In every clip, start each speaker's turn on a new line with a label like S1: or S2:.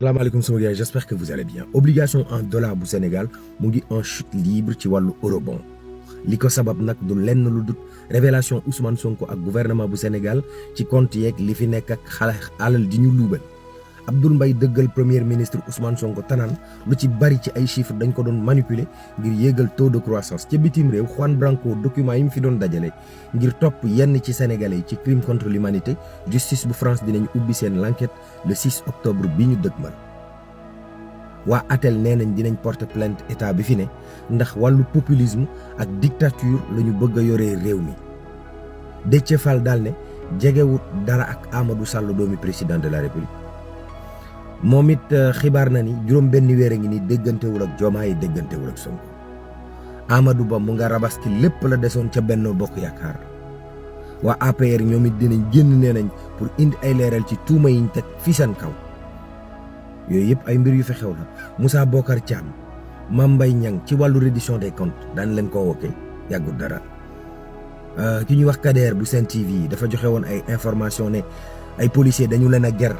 S1: salaamaaleykum sama gars, j'espère que vous allez bien. Obligation en dollar bu Sénégal mu ngi en chute libre ci wàllu eurobond li ko sabab nag du lenn lu dut révélation Ousmane Sonko ak gouvernement bu Sénégal ci compte yeeg li fi nekk ak xale alal di ñu luubal. Abdoul Mbaye dëggal premier ministre Ousmane Sonko tanaan lu ci bari ci ay chiffres dañ ko doon manipuler ngir yéegal taux de croissance ca bitim réew. Juan Branco document yi mu fi doon dajale ngir topp yenn ci sénégalais yi ci crime contre l'humanité justice bu France dinañ ubbi seen l'enquête le 6 octobre bi ñu dëgmal. waa ATEL nee nañ dinañ porter plainte état bi fi ne ndax wàllu populisme ak dictature la ñu bëgg a yoree réew mi. Déthié Fall daal ne jegewut dara ak Amadou Sall doomi président de la République. moom it xibaar na ni juróom benn weer a ngi ni déggantewul ak Diomaye déggantewul ak Sonko. Amadou Ba mu nga rabaski lépp la desoon ca Benno Bokk Yaakaar. waa APR ñoom it dinañ génn nee nañ pour indi ay leeral ci tuuma yiñ teg fi seen kaw. yooyu yëpp ay mbir yu fi xew la. Moussa Bokar Thiam Mame Mbaye Niang ci wàllu reddition des comptes daan leen convoqué yàggul dara. ki ñuy wax Kader bu Sen TV dafa joxe woon ay information ne ay policiers dañu leen a ger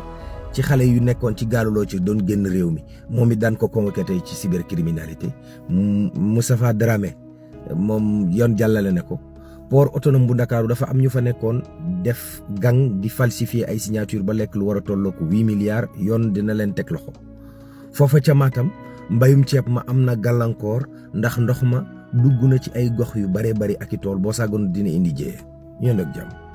S1: ci xale yu nekkoon ci gaaluloo ci doon génn réew mi moom it daan ko convoqué tey ci cybercriminalité. Moustapha Dramé moom yoon jàllale ne ko port autonome bu Ndakaaru dafa am ñu fa nekkoon def gang di falsifier ay signature ba lekk lu war a tolloo ko 8 milliards yoon dina leen teg loxo. foofa ca Matam mbayum ceeb ma am na gàllankoor ndax ndox ma dugg na ci ay gox yu bare bari ak i tool boo saagoon dina indi jéye ñoo nag jàmm.